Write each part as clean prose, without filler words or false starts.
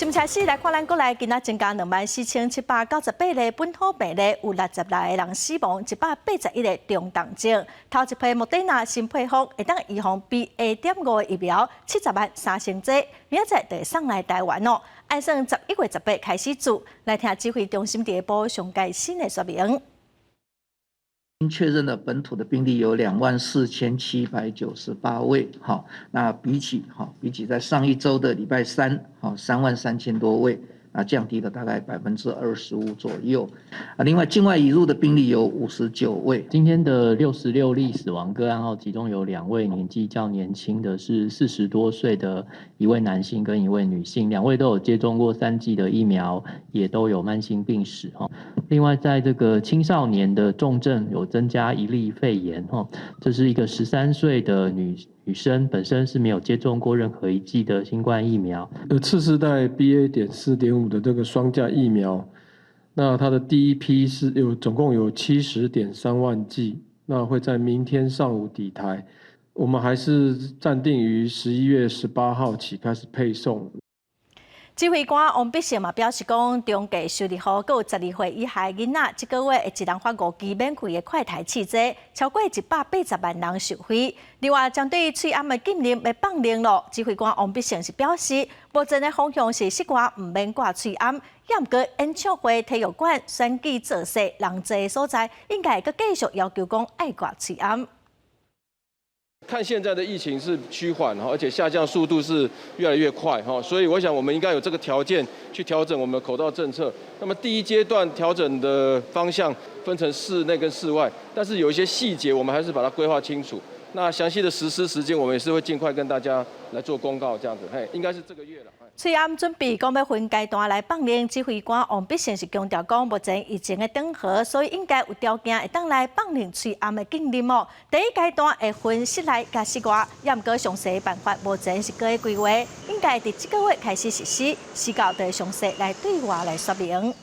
新聞開始來看咱國內今仔增加24,798例本土病例，有66個人死亡，181個中重症。頭一批莫德納新配方會當預防 BA.5的疫苗，703,000劑，明仔載就會送來台灣咯。按算11月18開始注，來聽指揮中心佇下晡上蓋新的說明。確認的本土的病例有24,798位，好，那比起在上一周的禮拜三，好，33,000多位，啊，降低了大概25%左右。啊，另外境外移入的病例有59位。今天的66例死亡個案，其中有兩位年紀較年輕的，是40多歲的一位男性跟一位女性，兩位都有接種過三劑的疫苗，也都有慢性病史，哈。另外，在這個青少年的重症有增加一例肺炎，哈，這是一個13歲的女生，本身是沒有接種過任何一劑的新冠疫苗。次世代 BA.4.5的這個雙價疫苗，那它的第一批是有總共有70.3萬劑，那會在明天上午抵台。我們還是暫定於11月18號起開始配送。指揮官王必勝嘛表示講，中繼12號閣有12歲以下囡仔，這個月會一人發五支免費的快篩試劑，超過180萬人受惠。另外，針對喙罨的禁令欲放寬咯，指揮官王必勝是表示，目前的方向是室外毋免掛喙罨，毋過演唱會、體育館、選舉造勢、人濟的所在，應該會閣繼續要求講愛掛喙罨。看現在的疫情是趨緩，而且下降速度是越來越快，所以我想我們應該有這個條件去調整我們的口罩政策。那麼第一階段調整的方向分成室內跟室外，但是有一些細節我們還是把它規劃清楚。那詳細的實施時間，我們也是會盡快跟大家來做公告，這樣子，嘿，應該是這個月了。喙罨準備講欲分階段來放寬，指揮官王必勝是強調講，目前疫情的轉好，所以應該有條件會當來放寬喙罨的禁令哦。第一階段會分室內佮室外，也毋過詳細辦法目前是閣咧規劃，應該佇這個月開始實施，時到就會詳細來對外來說明。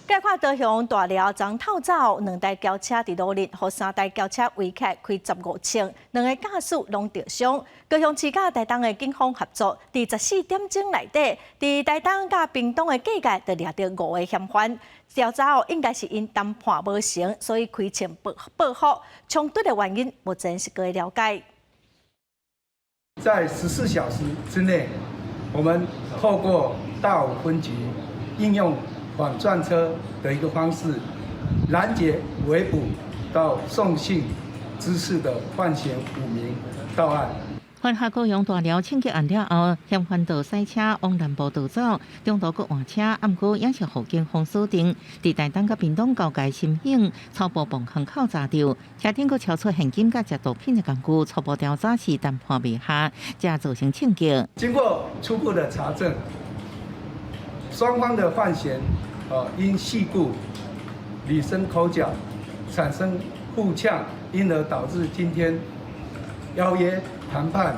來看高雄大寮昨透早，兩台轎車佇路面，予三台轎車圍起來開15銃，兩个駕駛攏著傷。高雄市佮台東的警方合作，佇14點鐘內底，佇台東佮屏東的境界，就掠著五个嫌犯。調查後應該是𪜶談判無成，所以開槍報復。衝突的原因目前是閣咧了解。在14小時之內，我們透過大武分局應用反撞車的一個方式攔截、圍捕到送信滋事的犯嫌五名到案。發下高雄大寮槍擊案了後，嫌犯就駛車往南部逃走，中途閣換車，毋過也是予警方鎖定。佇台東佮屏東交界新興初步磅坑口查著，車頂閣搜出現金佮食毒品的工具，初步調查是談判袂下，才造成槍擊。經過初步的查證，雙方的犯嫌因細故產生口角，產生互嗆，因而導致今天邀約談判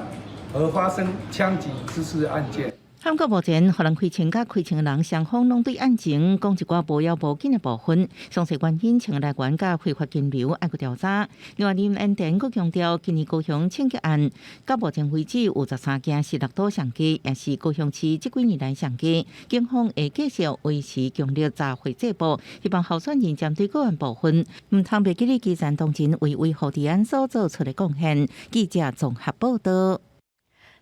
而發生槍擊滋事案件。毋過目前，予人開槍佮開槍的人雙方攏對案情講一寡無要無緊的部分，詳細原因、槍的來源佮非法金流愛閣調查。另外，林恩典閣強調，今年高雄槍擊案到目前為止有13件是六都上高，也是高雄市這幾年來上高。警方會繼續維持強力查獲缉捕，希望候選人針對個案部分，毋通袂記得基層當真為維護治安所做出的貢獻。記者綜合報道。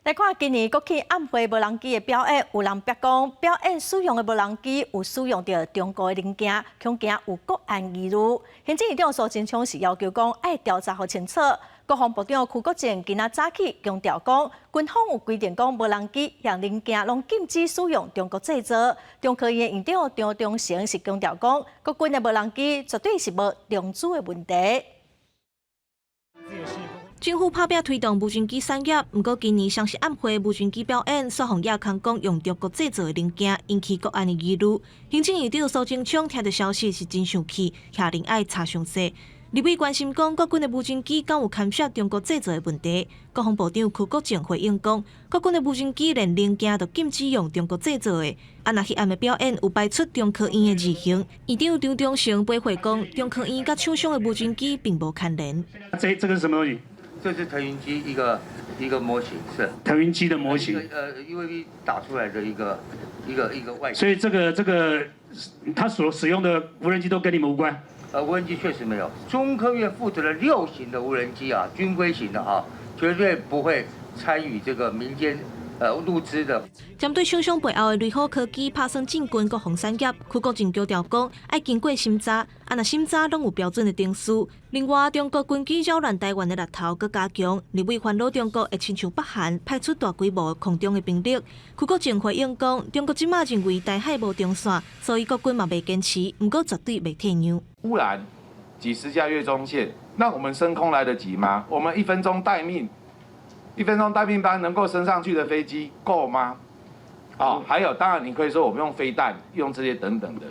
來看今年國慶暗會無人機的表演，有人逼講表演使用的無人機有使用著中國的零件，恐驚有國安疑慮。行政院長蘇貞昌是要求講愛調查予清楚。國防部長邱國正今仔早起強調講，軍方有規定講無人機和零件攏禁止使用中國製造。中科院院長張忠誠是強調講，國軍的無人機絕對是無中資的問題。政府拍拚推動無人機產業，毋過今年雙十暗會無人機表演，煞予人控講用中國製造的零件，引起國安的疑慮。行政院長蘇貞昌聽著消息是真生氣，下令愛查詳細。立委關心講，國軍的無人機敢有牽涉中國製造的問題？國防部長邱國正回應講，國軍的無人機連零件都禁止用中國製造的。啊，若彼暗的表演有擺出中科院的字形，院長張忠誠回話講，中科院佮廠商的無人機並無牽連。這個是什麼東西？這是騰雲機一個一個模型，是騰雲機的模型。UAV 打出來的一個一個一個外。所以這個，他所使用的無人機都跟你們無關。無人機確實沒有。中科院負責的6型的無人機啊，軍規型的啊，絕對不會參與這個民間陸資的。針對廠商背後的雷虎科技拍算進軍國防產業，邱國正強調講，愛經過審查，啊若審查攏有標準的程序。另外，中國軍機擾亂臺灣的力頭閣加強，立委煩惱中國會親像北韓派出大規模空中的兵力。邱國正回應講，中國這馬認為臺海無中線，所以國軍嘛袂堅持，毋過絕對袂退讓。忽然幾十架越中線，那我們升空來得及嗎？我們一分鐘待命，一分鐘待命班能夠升上去的飛機夠嗎？哦，還有，當然你可以說我們用飛彈、用這些等等的，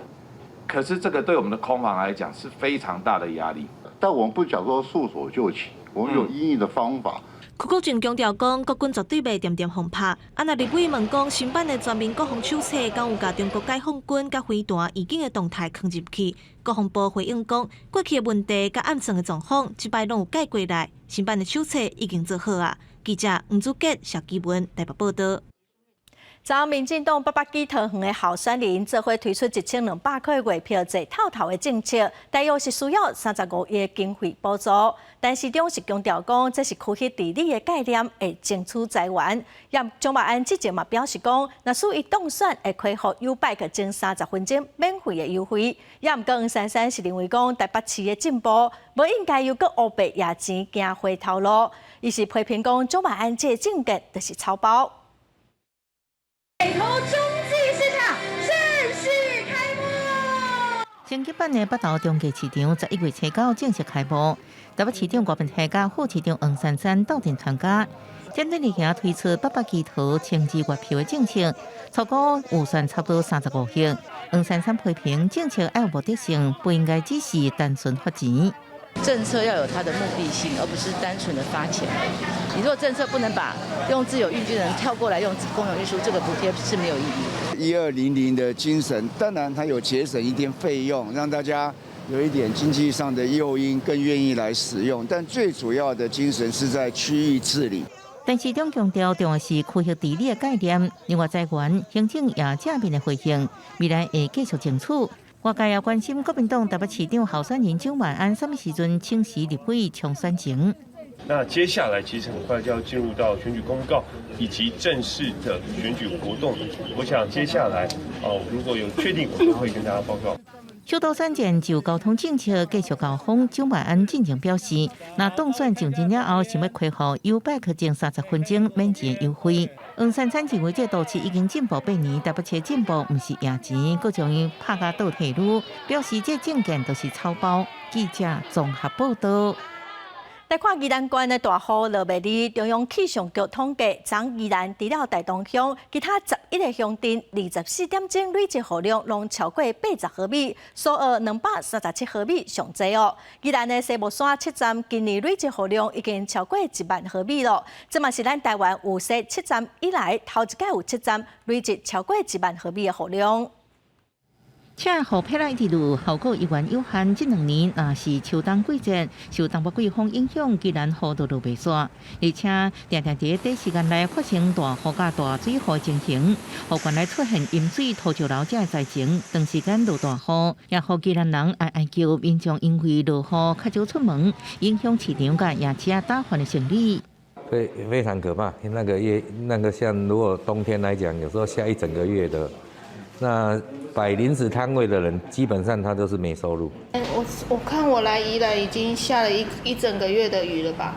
可是這個對我們的空防來講是非常大的壓力。但我們不講說束手就擒，我們有因應的方法。邱國正強調講，國軍絕對袂恬恬予拍。啊，若立委問講，新版的全民國防手冊，敢有共中國解放軍佮飛彈預警的動態囥入去？國防部回應講，過去的問題佮暗算的狀況，這擺攏有改過來。新版的手冊已經做好啊。記者吳祖傑、謝基文台北報道。昨民進黨八百基桃園的候選人做伙推出1200塊月票坐透透的政策，大約是需要35億的經費補助。陳時中是強調講，這是區域治理的概念，會爭取財源。也蔣萬安之前嘛表示講，若屬伊當選，會恢復YouBike前30分鐘免費的優惠。也毋過黃珊珊是認為講，台北市的進步，無應該猶閣烏白攑錢行回頭路。伊是批評講，蔣萬安這個政見就是草包。北投中繼市場正式開幕。升級版的北投中繼市場11月初9正式開幕，台北市長郭文泰佮副市長黃珊珊鬥陣參加。針對日行推出八百基桃千字月票的政策，初估預算差不多35億。黃珊珊批評政策愛有目的性，不應該只是單純發錢。政策要有它的目的性，而不是單純的發錢。你如果政策不能把用自有運具的人跳過來用公共運輸，這個補貼是沒有意義。 1200的精神，當然它有節省一點費用，讓大家有一點經濟上的誘因，更願意來使用。但最主要的精神是在區域治理。陳時中強調，重要是區域治理的概念。另外，財源行政也正面的回應，未來會繼續爭取。外界也關心國民黨台北市長候選人蔣萬安啥物時陣請辭立委衝選情。那接下來其實很快就要進入到選舉公告以及正式的選舉活動。我想接下來哦，如果有確定，我們會跟大家報告。首都選戰就交通政策繼續交鋒，蔣萬安進前表示，若當選上任了後，想欲恢復YouBike前30分鐘免錢優惠。黃珊珊認為，這都市已經進步8年，台北市進步毋是攑錢，閣將伊拍甲倒退嚕，表示這政見就是草包。記者綜合報道。來看宜蘭縣的大雨落袂離，中央氣象局統計，昨宜蘭除了大同鄉，其他11個鄉鎮24點鐘累積雨量攏超過80毫米，所以237毫米上濟哦。宜蘭的西木山七站今年累積雨量已經超過1萬毫米囉，這嘛是咱臺灣有設測站以來頭一擺有測站累積超過1萬毫米的雨量。這雨撇來一直落，效果猶原有限。這兩年若是秋冬季節，受東北季風影響，宜蘭雨都落袂煞，而且定定佇短時間內發生大雨佮大水禍情形，予縣內出現淹水、土石流這災情。長時間落大雨，也予宜蘭人哀哀叫，民眾因為落雨較少出門，影響市場佮夜市仔打販的生意。非常可怕，那個月那個像如果冬天來講，有時候下一整個月的。那擺臨時攤位的人，基本上他都是沒收入。我看我來宜蘭已經下了一整個月的雨了吧？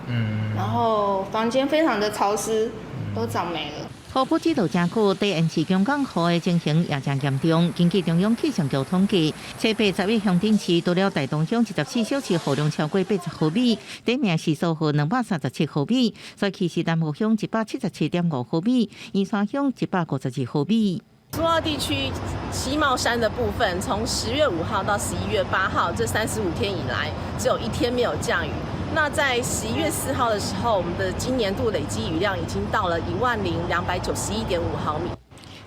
然後房間非常的潮濕，都長黴了。雨不止落誠久，地延市強降雨的情形也誠嚴重。根據中央氣象局統計，七八11鄉鎮市除了大同鄉24小時雨量超過80毫米，頂名是數雨237毫米，所以其實南湖鄉177.5毫米，員山鄉152毫米。蘇澳地區西帽山的部分，從10月5號到11月8號這35天以來，只有一天沒有降雨。那在11月4號的時候，我們的今年度累積雨量已經到了10291.5毫米。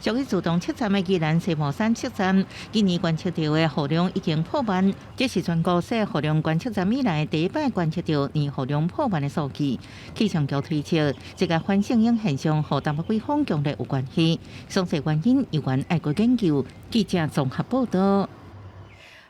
屬於自動測站的宜蘭西帽山測站，今年觀測到的雨量已經破萬，這是全國設雨量觀測站以來第一擺觀測到年雨量破萬的數據。氣象局推測，這个反聖嬰現象和東北季風強烈有關係。詳細原因猶原愛閣研究。記者綜合報道。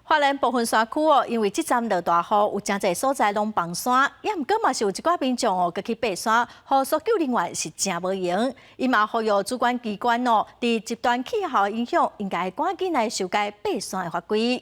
花蓮部分山區哦，因為這陣落大雨，有誠濟所在攏崩山，也毋過嘛是有一寡民眾哦，閣去爬山，予搜救人員是誠無閒。伊嘛呼籲主管機關哦，佇極端氣候影響，應該趕緊來修改爬山的法規。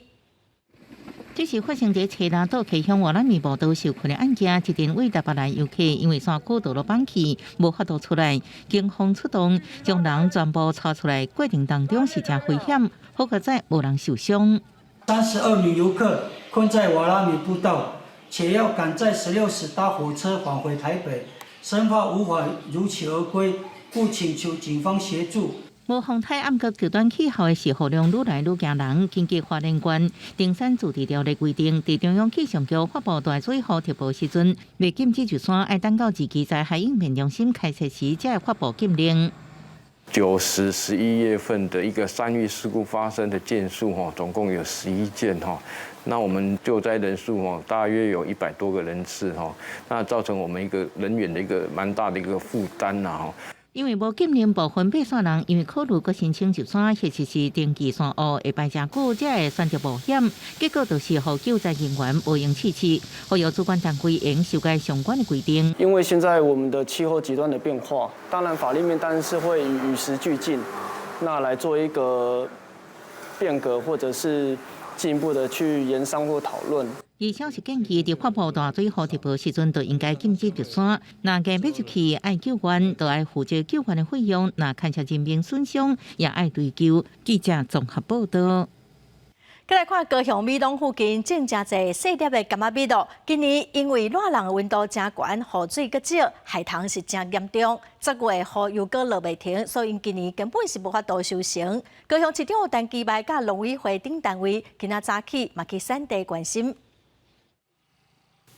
這是發生佇車蘭島溪鄉瓦拉米步道受困的案件，一陣為台北來遊客因為山區道路崩去，無法度出來，警方出動將人全部帶出來，過程當中是誠危險，好佳哉無人受傷。 32名遊客困在瓦拉米步道，且要趕在16時搭火車返回台北，生怕無法如期而歸，故請求警方協助。無風颱毋過極端氣候的時，雨量愈來愈驚人。根據花蓮縣登山自治條例規定，佇中央氣象局發布大水雨特報時陣，袂禁止入山，愛等到二級災害應變中心開設時，才會發布禁令。 9、10、11月份的一個山域事故發生的件數，哈，總共有11件，哈。那我們救災人數，哈，大約有100多個人次，哈。那造成我們一個人員的一個蠻大的一個負擔呐，哈。因為無禁令，部分爬山人因為考慮閣申請入山，或者是登記山路會排誠久，才會選擇冒險，結果就是予救災人員無閒試試，呼籲主管單位應修改相關的規定。因為現在我們的氣候極端的變化，當然法令面當然是會與時俱進，那來做一個變革，或者是進一步的去研商或討論。而且是建議，佇發布大水雨特報時陣，就應該禁止入山。若硬欲入去愛救援，就愛負責救援的費用；若牽涉人命損傷，也愛追究。記者綜合報道。閣來看高雄美濃附近種誠濟細粒的柑仔蜜咯。今年因為熱人的溫度誠懸，雨水閣少，害蟲是誠嚴重。10月雨又閣落袂停，所以今年根本是無法度收成。高雄市長陳其邁佮農委會等單位，今仔早起嘛去產地關心。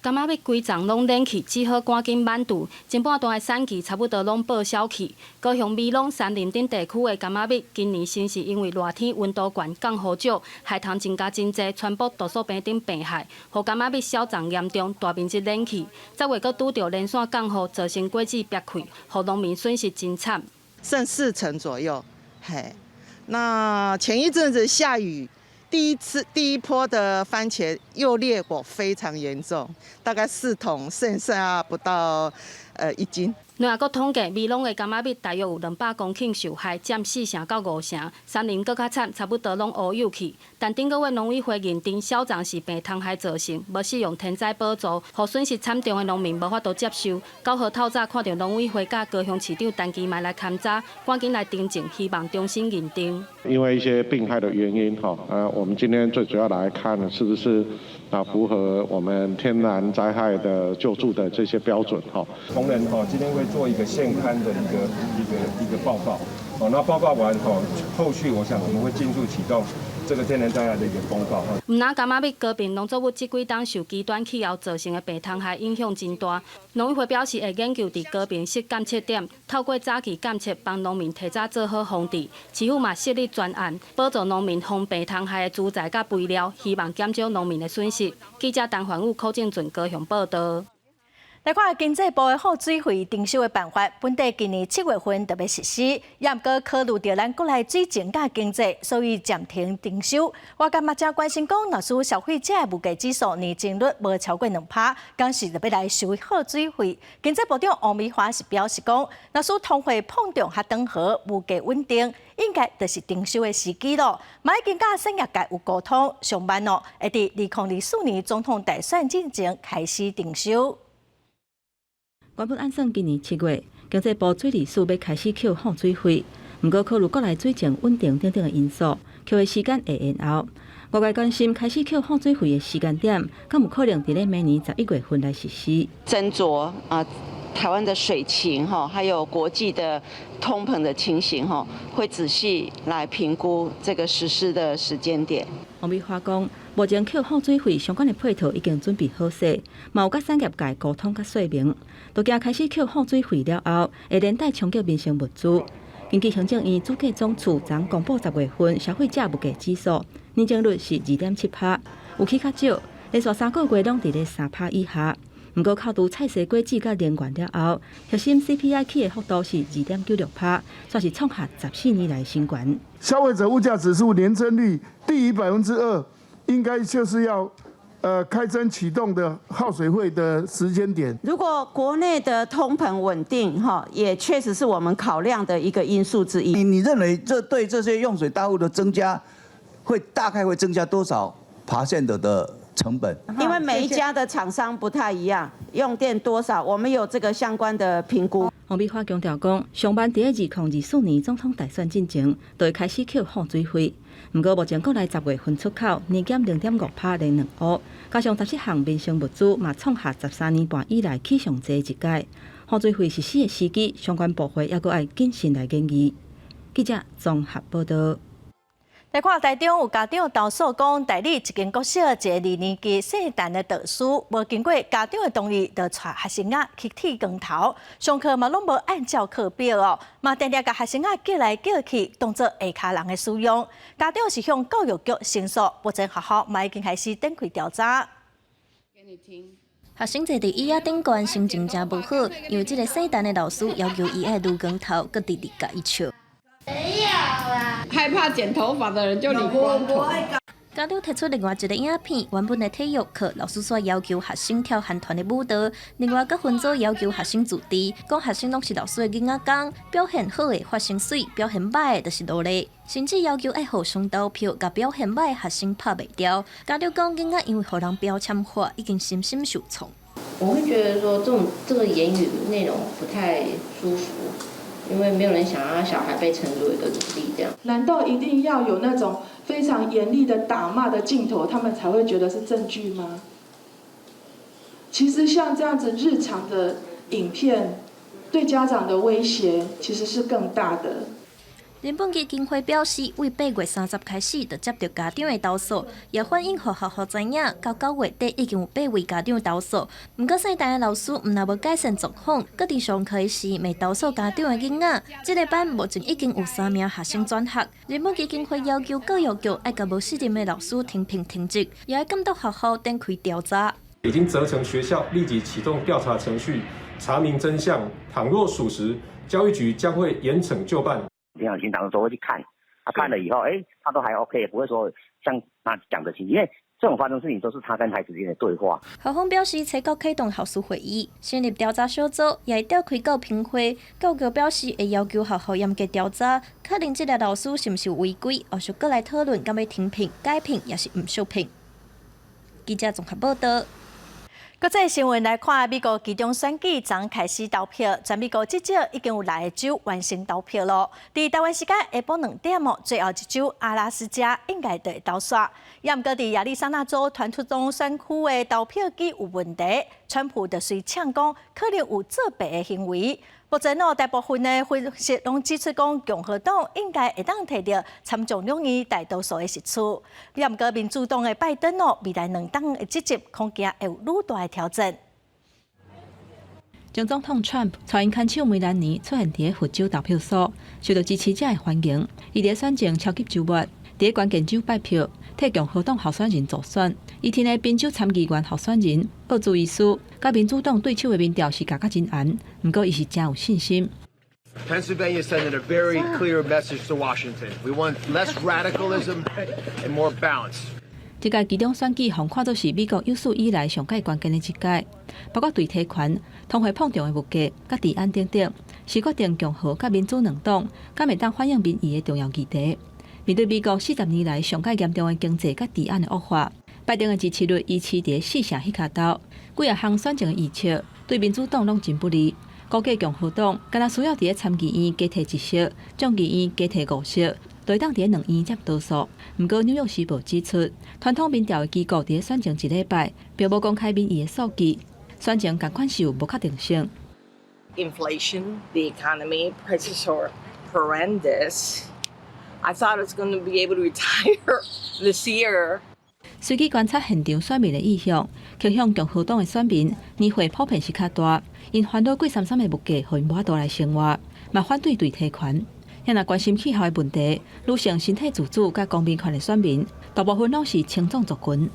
柑仔蜜規叢攏冷去，只好趕緊挽除。前半段的產期差不多攏報銷去。高雄美濃杉林頂地區的柑仔蜜，今年先是因為熱天溫度懸、降雨少，害蟲增加真濟，傳播毒素病等病害，予柑仔蜜消長嚴重，大面積冷去。10月閣拄著連續降雨，造成果子癟開，予農民損失真慘。剩4成左右。嘿，那前一陣子下雨。第一次第一波的番茄又裂果非常嚴重，大概4桶剩下不到1斤。聯合國統計，美濃的柑仔蜜大約有200公頃受害，佔4成到5成。杉林閣較慘，差不多攏烏有去。但頂個月農委會認定小叢是病蟲害造成，無使用天災補助，予損失慘重的農民無法度接受。9號透早看著農委會佮高雄市長陳其邁來勘查，趕緊來訂正，希望重新認定。因為一些病害的原因，哈，我們今天最主要來看，是不是啊符合我們天然災害的救助的這些標準，哈。同仁哈，今天會做一個現勘的一個報告，好，那報告完後，後續我想我們會盡速啟動這個天然災害的一個公告。毋但柑仔蜜高屏農作物這幾冬受極端氣候造成的病蟲害影響真大，農委會表示會研究佇高屏設監測點，透過早期監測幫農民提早做好防治。市府嘛設立專案，補助農民防病蟲害的資材佮肥料，希望減少農民的損失。記者陳環武、柯正俊高雄報道。來看經濟部的放水費徵收的辦法，本底今年7月份就欲實施，也毋過考慮著咱國內水情佮經濟，所以暫停徵收。外界嘛誠關心講，若是消費者的物價指數年增率無超過2%，敢是就欲來收放水費。經濟部長王美花是表示講，若是通貨膨脹較轉和，物價穩定，應該就是徵收的時機囉。嘛已經佮產業界有溝通，上慢哦，會佇2024年總統大選進前開始徵收。原本按算今年7月，經濟部水利署欲開始扣放水費，毋過考慮國內水情穩定等等的因素，扣的時間會延後。外界關心開始扣放水費的時間點，敢有可能佇咧明年11月份來實施？斟酌啊，台灣的水情哈，還有國際的通膨的情形哈，會仔細來評估這個實施的時間點。王美花講，目前扣放水費相關的配套已經準備好勢，嘛有佮產業界溝通佮說明，都驚開始扣放水費了後，會連帶衝擊民生物資。根據行政院主計總處昨公布10月份消費者物價指數，年增率是2.7%，有起較少，連續3個月攏佇咧3趴以下。毋過扣除菜蔬果子佮能源了後，核心 CPI 起的幅度是2.96%，煞是創下14年來新懸。消費者物價指數年增率低於2%，應該就是要開徵啟動的耗水費的時間點。如果國內的通膨穩定，哈，也確實是我們考量的一個因素之一。你認為這對這些用水大戶的增加，會大概會增加多少 percent 的成本？因為每一家的廠商不太一樣，用電多少，我們有這個相關的評估。王美花強調講，上慢佇2024年總統大選進前，就會開始扣放水費。毋過目前國內10月份出口年減0.5%連兩烏，加上17項民生物資嘛創下13年半以來起上濟一屆。放水費實施的時機，相關部會猶閣愛謹慎來研議。記者綜合報道。來看台中有家長投訴講，代理一間國小一個二年級聖誕的導師，無經過家長的同意，就帶學生仔去剃光頭，上課嘛攏無按照課表哦，嘛定定共學生仔叫來叫去，當做下跤人的使用。家長是向教育局申訴，目前學校嘛已經開始展開調查。學生坐佇椅仔頂懸，心情誠無好，因為這個聖誕的老師要求伊愛擼光頭，閣直直共伊笑。沒有啦，害怕剪頭髮的人就理光頭。家長提出另外一個影片，原本的體育課，老師煞要求學生跳韓團的舞蹈，另外閣分組要求學生自治，講學生攏是老師的囡仔工，表現好的發薪水，表現䆀的就是奴隸，甚至要求愛互相投票，共表現䆀的學生拍袂牢。家長講囡仔因為予人標籤化，已經身心受創。我會覺得說，這種這個言語內容不太舒服。因為沒有人想要小孩被稱作一個奴隸，這樣。難道一定要有那種非常嚴厲的打罵的鏡頭，他們才會覺得是證據嗎？其實像這樣子日常的影片，對家長的威脅其實是更大的。人本基金會表示，對8月30開始就接到家長的投訴，也反映予學校知影，到9月底已經有八位家長投訴。毋過聖誕的老師毋但無改善狀況，閣佇上課時會投訴家長的囡仔。這個班目前已經有三名學生轉學。人本基金會要求教育局愛共無適任的老師停聘停職，也愛監督學校展開調查。已經責成學校立即啟動調查程序，查明真相。倘若屬實，教育局將會嚴懲就辦。平常平常都會去看，他看了以後，哎，他都還 OK，不會說像他講的情形，因為這種發生事情都是他跟孩子之間的對話。校方表示，初九啟動校事會議，成立調查小組，也會召開教評會。教育局表示會要求學校嚴格調查，確認這個老師是毋是違規，後續閣來討論，敢欲停聘、解聘，抑是毋續聘。記者綜合報道。國際新聞來看，美國期中選舉昨開始投票，全美國至少已經有六個州完成投票囉。佇台灣時間下晡2點哦，最後一州阿拉斯加應該就會投煞。也毋過佇亞利桑那州團體中選區的投票機有問題，川普就隨嗆講可能有作弊的行為。目前哦，大部分的分析攏指出講，共和黨應該會當提著參眾兩院大多數的席次。也毋過民主黨的拜登哦，未來兩黨的職責恐驚會有愈大的挑戰。前總統川普帶𪜶牽手梅蘭妮出現佇佛州投票所，受到支持者的歡迎。伊佇選前超級週末，佇關鍵州拜票，替共和黨候選人助選。伊佇的賓州參議員候選人奧茲伊斯，佮民主黨對手的民調是共甲真懸，毋過伊是誠有信心。 Pennsylvania is sending a very clear message to Washington. We want less radicalism and more balance. 這屆期中選舉，予看做是美國有史以來上蓋關鍵的一屆，包括對提權、通貨膨脹的物價、佮治安等等，是決定共和佮民主兩黨敢會當反映民意的重要議題。面對美國40年來上蓋嚴重的經濟佮治安的惡化，拜登的支持率維持佇四成彼跤頭，幾若項選情的預測對民主黨攏真不利。估計共和黨敢若需要佇咧參議院加提一席，眾議院加提五席，就會當佇咧兩院佔多數。毋過紐約時報指出，傳統民調的機構佇咧選前一禮拜並無公開民意的數據，選情仝款是有無確定性。 Inflation, the economy, prices are horrendous. I thought I was going to be able to retire this year. 隨機觀察現場選民的意向，傾向共和黨的選民年歲普遍是較大，𪜶煩惱貴參參的物價，予𪜶無法度來生活，嘛反對對提權。若關心氣候的問題，女性身體自主佮公民權的選民，大部分攏是青壯族群。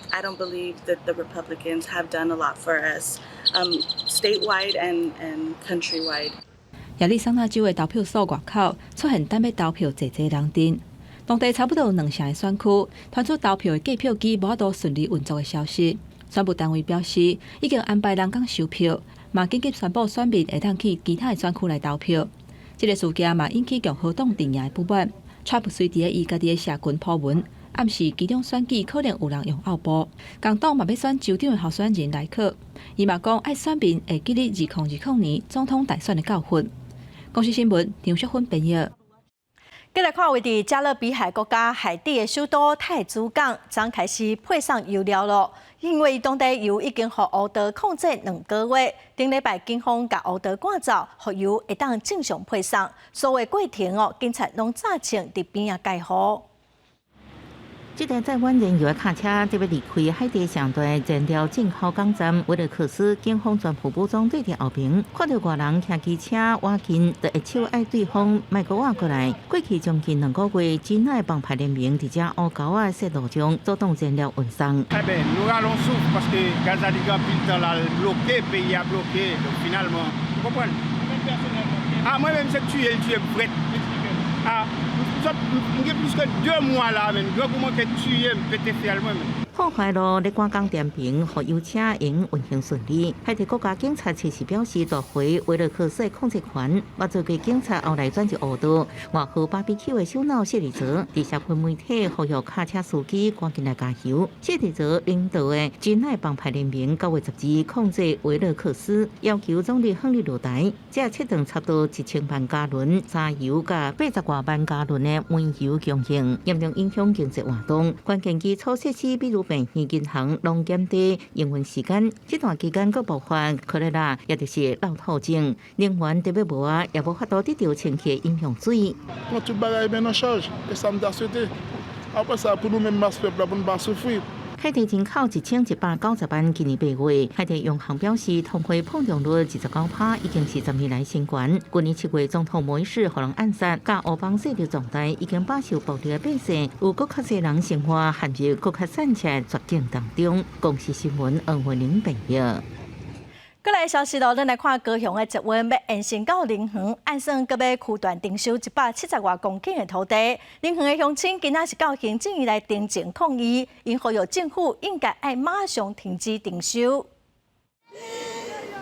I don't believe that the Republicans have done a lot for us, statewide and countrywide. 亞利桑那州的投票所外口出現等欲投票濟濟人陣，當地差不多有兩成的選區傳出投票的計票機無法度順利運作的消息。選務單位表示，已經安排人工收票，嘛緊急宣布選民會當去其他的選區來投票。這个事件嘛引起共和黨陣營的不滿。川普隨佇伊家己的社群 po 文，暗示期中選舉可能有人用奧步。共黨嘛欲選州長的候選人來考，伊嘛講愛選民會記得2020年總統大選的教訓。公視新聞張淑芬編譯。繼來看，位佇加勒比海國家海地的首都太子港，昨開始配送油料囉。因為當地油已經予烏德控制兩個月，頂禮拜警方共烏德趕走，予油會當正常配送。所有過程哦，警察攏早前佇邊仔蓋好。這台載滿燃油的卡車這欲離開海地上大燃料進口港站，維勒克斯警方全副武裝對佇後邊，看著外人騎機車倚近，就會手愛對方莫閣倚過來。過去將近兩個月，真愛幫派聯盟佇遮烏溝仔線路上阻擋燃料運送。 Eh ben, nous ralons souffle parce que gaz a li gen anpil tan la bloke, peyi a bloke, donk finalman, ou konprann? Ah, mwen menm se tiye l tiye m frèt. Ah, m gen plis ke 2 mwa la menm, grangou manke tiye m, pete fyèl mwen menm. 破壞路咧趕工點平，予油車用運行順利。海地國家警察測試表示，奪回維勒克斯的控制權。嘛做過警察後來轉入烏道，外號巴比 Q 的首腦謝里澤，佇社群媒體呼籲卡車司機趕緊來加油。謝里澤領導的真愛幫派聯盟9月12控制維勒克斯，要求總理亨利落台。這切斷差不多1000萬加侖柴油佮80外萬加侖的煤油供應，嚴重影響經濟活動。關鍵基礎設施，比如病院、銀行，攏減低營運時間。這段期間，閣爆發科勒拉，也就是落吐症，能源特別無啊，也無法度得著清潔飲用水。 Pran tout bagay men an chaj, e sa m ta swete. Apre sa, pou nou menm mas pèp la pou nou pa soufri. 海地人口1190萬，今年8月，海地央行表示，通貨膨脹率29%，已經是10年來新高。去年7月，總統莫伊士予人暗殺，佮烏幫勢力壯大，已經飽受暴力的百姓，有閣較濟人生活陷入閣較慘切絕境當中。公視新聞黃慧玲編譯。過來消息咯，咱來看高雄的捷運欲延伸到林園，按算閣欲區段徵收170外公頃的土地。林園的鄉親今仔是到行政院來陳情抗議，𪜶呼籲政府應該愛馬上停止徵收。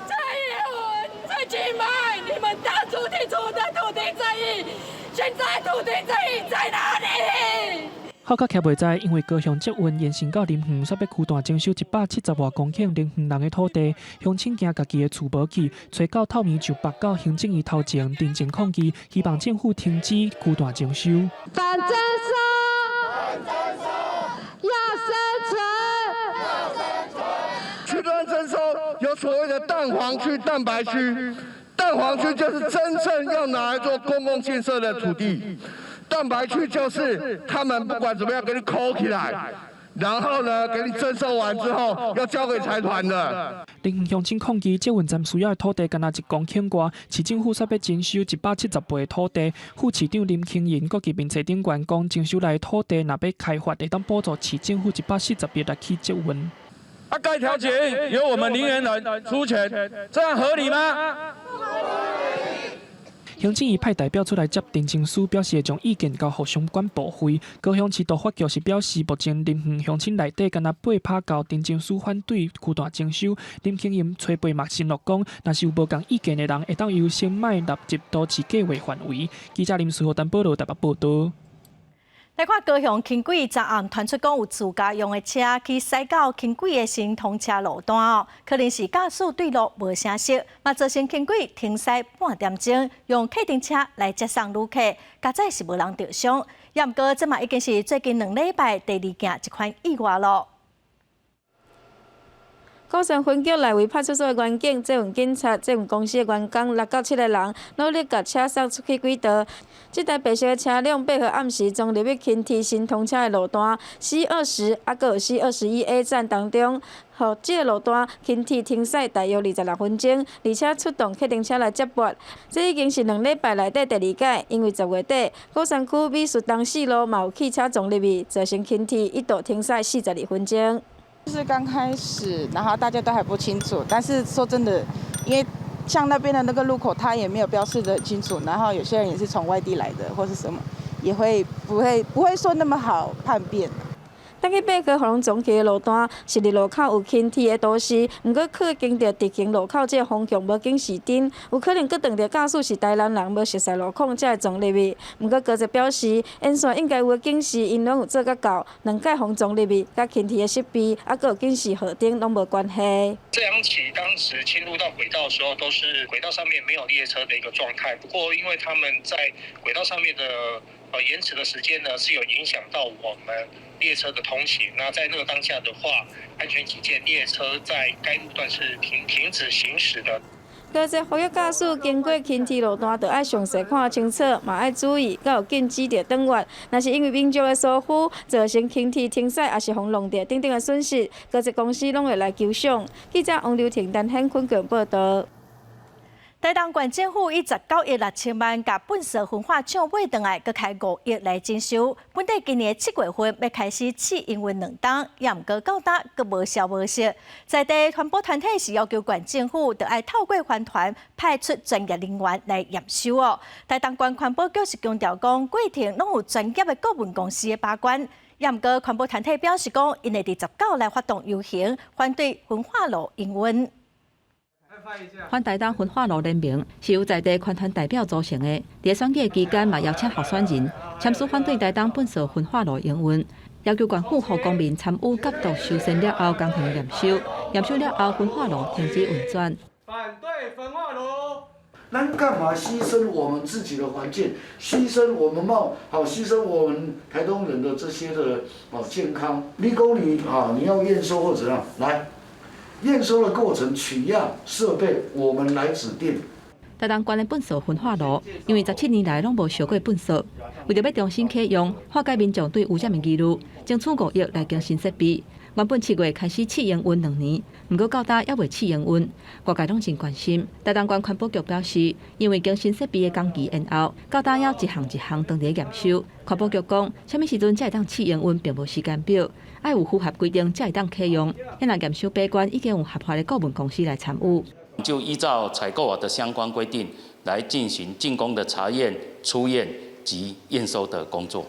蔡英文，蔡其邁，你們當初提出的土地正義，現在土地正義在哪裡？號角徛袂知，因為高雄捷運延伸到林園，煞欲區段徵收170外公頃林園人的土地，鄉親驚家己的厝無去，揣到透明就北到行政院頭前陳情抗議，希望政府停止區段徵收。反徵收，要生存。區段徵收有所謂的蛋黃區、蛋白區，蛋黃區就是真正要拿來做公共建設的土地。蛋白區就是他們不管怎麼樣給你扣起來，然後呢，給你徵收完之後要交給財團的。林園鄉親抗議，捷運站需要的土地干焦1公頃外，市政府煞欲徵收170倍的土地。副市長林慶仁閣佇面冊頂懸講，徵收來的土地若欲開發，會當補助市政府140億來起捷運。啊，蓋條捷運由我們林園人出錢，這樣合理嗎？行政院派代表出來接陳情書，表示會將意見交予相關部會。高雄市都發局是表示，目前林園鄉親內底干焦八趴交陳情書反對區段徵收。林慶仁吹背嘛承諾講，若是有無仝意見的人，會當優先莫納入都市計劃範圍。記者林思豪、陳保羅台北報導。來看高雄輕軌昨暗傳出講有自家用的車去駛到輕軌的新通車路段哦，可能是駕駛對路無啥熟，嘛造成輕軌停駛半點鐘，用客運車來接送旅客，佳哉是無人著傷。也毋過這嘛已經是最近兩禮拜第二件這款意外囉。鼓山分局內圍派出所的員警、捷運警察、捷運公司的員工六到七个人，努力共車送出去軌道。這台白色的車輛8號暗時撞入去輕鐵新通車的路段 C20，抑閣有 C21A 站當中，予這个路段輕鐵停駛大約26分鐘，而且出動客運車來接駁。這已經是2禮拜內底第二擺，因為10月底鼓山區美術東四路嘛有汽車撞入去，造成輕鐵一度停駛42分鐘。就是剛開始，然後大家都還不清楚。但是說真的，因為像那邊的那個路口，它也沒有標示得很清楚。然後有些人也是從外地來的，或是什麼，也會不會說那麼好判辨。當去八號予人撞去的路段是佇路口有輕鐵的都市，毋過去經著直行路口這个方向無警示燈，有可能閣撞著駕駛是台南人無熟悉路況才會撞入去。毋過高鐵表示，沿線應該有的警示，𪜶攏有做甲夠，兩擺予撞入去，佮輕鐵的設備，抑閣有警示號燈攏無關係。這兩起當時侵入到軌道的時候，都是軌道上面沒有列車的一個狀態。不過因為他們在軌道上面的延遲的時間呢，是有影響到我們列車的通行。那在那個當下的話，安全起見，列車在該路段是停止行駛的。高鐵呼籲駕駛經過輕鐵路段，就愛詳細看清楚，嘛愛注意，閣有禁止著轉彎。若是因為民眾的疏忽，造成輕鐵停駛，抑是予弄著等等的損失，高鐵公司攏會來求償。記者王劉婷、陳顯坤報道。台東縣政府以19億6千萬，共糞埽焚化廠買轉來，閣開5億來整修。本底今年7月份欲開始試營運2冬，也毋過到今閣無消無息。在地環保團體是要求縣政府，著愛透過環團派出專業人員來驗收哦。台東縣環保局是強調講，過程攏有專業的顧問公司的把關。也毋過環保團體表示講，𪜶會佇19來發動遊行，反對焚化爐營運。反台東焚化爐聯盟是由在地環團代表組成的，佇選舉期間嘛邀請候選人簽署反對台東糞埽焚化爐營運，要求縣府予公民參與監督修繕了後工程驗收，驗收了後焚化爐停止運轉。反對焚化爐。咱幹嘛犧牲我們自己的環境，犧牲我們冒好犧牲我們台東人的這些的哦健康？你講你啊，你要驗收或怎樣來？驗收的過程、取樣設備，我們來指定。台東縣的糞埽焚化爐，因為17年來攏無燒過糞埽，為著欲重新啟用，化解民眾對污染的疑慮，爭取5億來更新設備。原本7月開始試營運2年，毋過到今猶未試營運，外界攏真關心。台東縣環保局表示，因為更新設備的工期延後，到今猶一項一項當佇咧驗收。環保局講，啥物時陣才會當試營運，並無時間表，愛有符合規定才會當啟用。現在驗收把關已經有合法的顧問公司來參與。就依照採購法的相關規定來進行竣工的查驗、初驗及驗收的工作。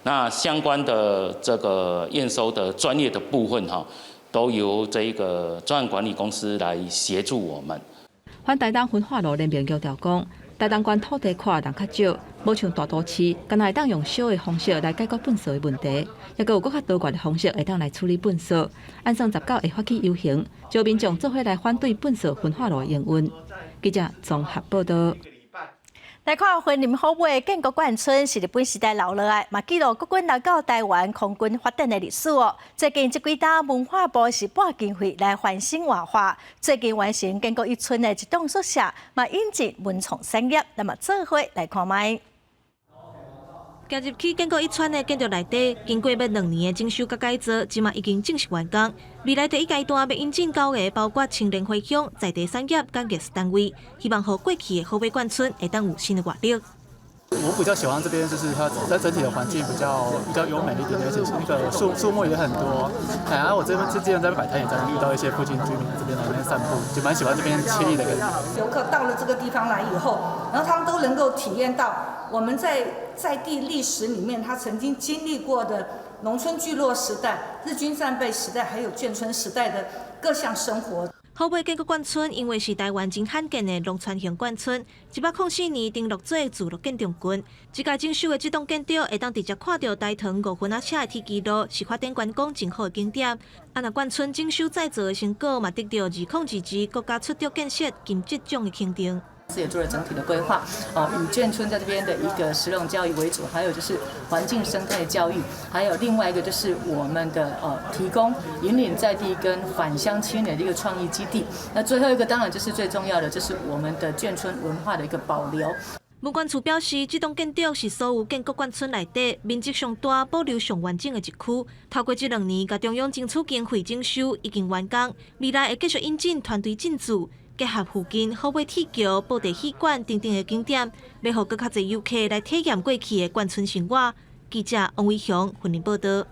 那相關的這個驗收的專業的部分，哈，都由這一個專案管理公司來協助我們。反台東焚化爐聯盟強調講，台東縣土地闊，人較少，無像大都市，敢若會當用燒的方式來解決糞埽的問題，抑閣有閣較多元的方式會當來處理糞埽。按算19會發起遊行，招民眾做伙來反對糞埽焚化爐營運。記者綜合報道。來看雲林虎尾建國眷村是日本時代留落來，嘛記錄國軍來到台灣空軍發展的歷史哦。最近這幾冬文化部是撥經費來翻新活化，最近完成建國一村的一棟宿舍，嘛引進文創產業，咱嘛做伙來看覓。行入去建國一村的建築內底，經過欲2年的整修佮改造，這馬已經正式完工。未來第一階段欲引進九个，包括青年回鄉、在地產業、佮藝術單位，希望予過去的虎尾眷村會當有新的活力。我比較喜歡這邊，就是它在整體的環境比較優美一點，而且那個樹木也很多。哎，然後我這邊之前在擺攤，也常遇到一些附近居民在這邊來那邊散步，就蠻喜歡這邊愜意的感覺。遊客到了這個地方來以後，然後他們都能夠體驗到我們在在地歷史裡面，他曾經經歷過的農村聚落時代、日軍戰敗時代，還有眷村時代的各項生活。虎尾建國眷村因為是台灣真罕見的農村型眷村，104年登錄做聚落建築群。這屆整修的這棟建築會當直接看著大塘5分仔車的鐵支路，是發展觀光真好的景點。啊，若眷村整修再造的成果嘛，得著2022國家出國建設金質獎的肯定。也做了整體的規劃，啊，以眷村在這邊的一個食農教育為主，還有就是環境生態教育，還有另外一個就是我們的提供引領在地跟返鄉青年的一個創意基地。那最後一個當然就是最重要的，就是我們的眷村文化的一個保留。文管處表示，這棟建築是所有建國眷村內底面積上大、保留上完整的一區。透過這2年，共中央爭取經費整修，已經完工。未來會繼續引進團隊進駐，結合附近虎尾鐵橋、布袋戲館等等的景點，欲予閣較濟遊客來體驗過去的眷村生活。記者王偉雄雲林報道。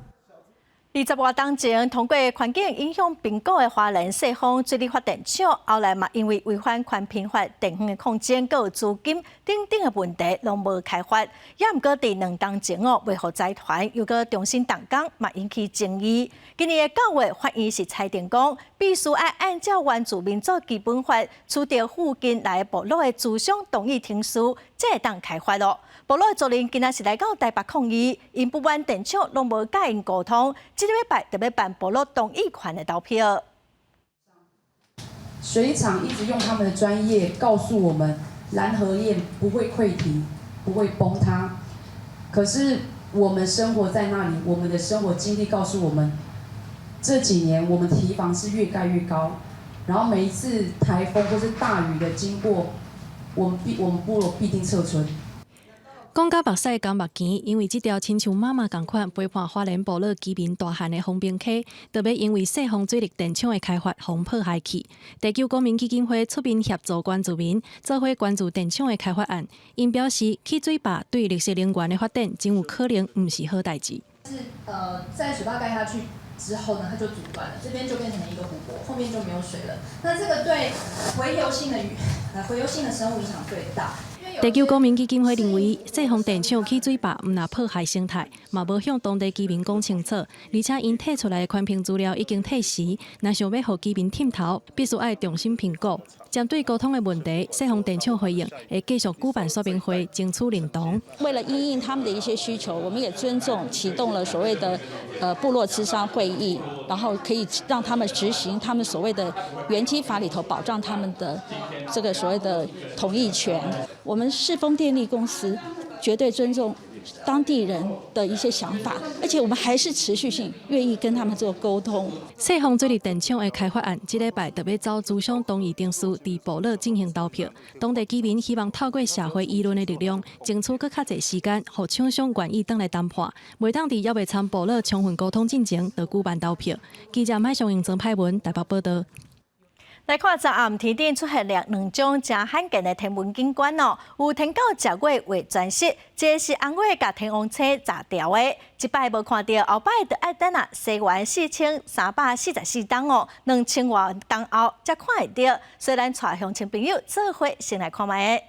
20外冬前通過環境影響評估的花蓮世豐水力發電廠，後來嘛因為違反環評法、電線的擴增、閣有資金等等的問題，攏無開發。也毋過佇2冬前哦，維護財團又閣重新動工，嘛引起爭議。今年的9月，法院是裁定講，必須愛按照原住民族基本法，取得附近來部落的諮商同意程序，才會當開發囉。部落的族人今仔是來到台北抗議，𪜶不滿電廠攏無佮𪜶溝通，這個禮拜就欲辦部落同意權的投票。水廠一直用他們的專業告訴我們，攔河堰不會潰堤，不會崩塌。可是我們生活在那裡，我們的生活經歷告訴我們，這幾年我們堤防是越蓋越高，然後每一次颱風或是大雨的經過，我們部落必定撤村。講甲目屎干目墘，因為這條親像媽媽仝款陪伴花蓮部落居民大漢的豐平溪，就欲因為世豐水力電廠的開發，予破壞去。地球公民基金會出面協助原住民，做伙關注電廠的開發案。𪜶表示，起水壩對綠色能源的發展，真有可能毋是好代誌。是在水壩蓋下去之後呢，它就阻斷了，這邊就變成了一個湖泊，後面就沒有水了。那這個對洄游性的魚、洄游性的生物影響最大。地球公民基金會認為，世豐電廠起水壩毋但破壞生態，嘛無向當地居民講清楚，而且𪜶提出來的環評資料已經褪時，若想欲予居民忝頭，必須愛重新評估。針對溝通的問題，世豐電廠回應會繼續舉辦說明會，爭取認同。為了因應他們的一些需求，我們也尊重啟動了所謂的部落諮商會議，然後可以讓他們執行他們所謂的原基法裡頭保障他們的這個所謂的同意權。我們世豐電力公司絕對尊重當地人的一些想法，而且我們還是持續性願意跟他們做溝通。世豐水力電廠的開發案，這禮拜就欲走諮商同意程序，佇部落進行投票。當地居民希望透過社會輿論的力量，爭取閣較濟時間，予廠商願意轉來談判。袂當佇猶未參部落充分溝通進前，就舉辦投票。記者麥尚英、曾派文台北報道。來看昨暗天頂出現了兩種誠罕見的天文景觀哦，有天狗食月月全食，一个是紅月共天王星食掉的，這擺無看著，後擺就愛等啊，西元4344冬哦，2000外冬後才看會著。所以咱帶鄉親朋友做伙先來看覓。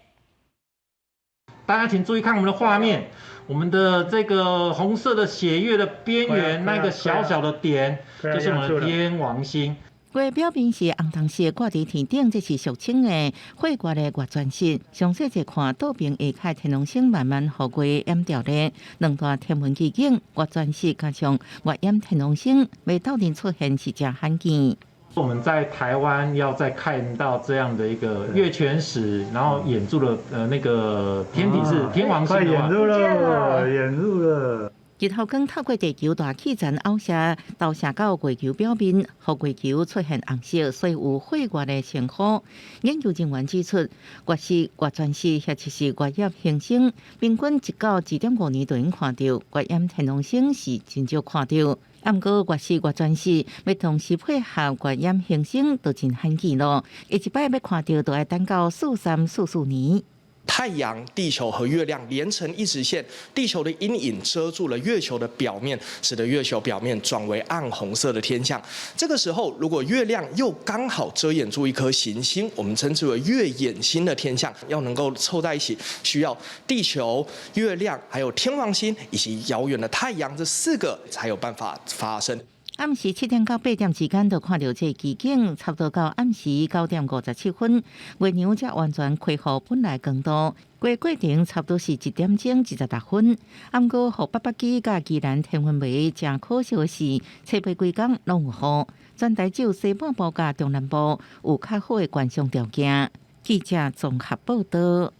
大家請注意看我們的畫面，我們的這個紅色的血月的邊緣那個小小的點，就是我們的天王星。月表面是紅銅色，掛佇天頂，這是俗稱的血月的月全食。詳細一看，倒爿下開天王星慢慢予月掩掉咧。兩大天文奇景，月全食加上月掩天王星，欲鬥陣出現是誠罕見。我們在台灣要再看到這樣的一個月全食，然後掩住了那個天體是天王星的話，掩住了，掩住了。日頭光透過地球大氣層拗射，投射到月球表面，予月球出現紅色，所以有血月的稱呼。研究人員指出，月食、月全食或者是月掩行星，平均1到2.5年就能看著，月掩天王星是真少看著。毋過月食、月全食欲同時配合月掩行星，就真罕見囉。下一擺欲看著，就愛等到4344年。太陽、地球和月亮連成一直線，地球的陰影遮住了月球的表面，使得月球表面轉為暗紅色的天象。這個時候，如果月亮又剛好遮掩住一顆行星，我們稱之為月掩星的天象，要能夠湊在一起，需要地球、月亮、還有天王星以及遙遠的太陽這四個才有辦法發生。暗時7點到8點之間，就看著這個奇景，差不多到暗時9點57分，月娘才完全恢復本來光度。過過程差不多是1點鐘26分。毋過，予北北基佮宜蘭天文迷誠可惜的是，初八規工攏有雨，全台只有西半部佮中南部有較好的觀賞條件。記者綜合報道。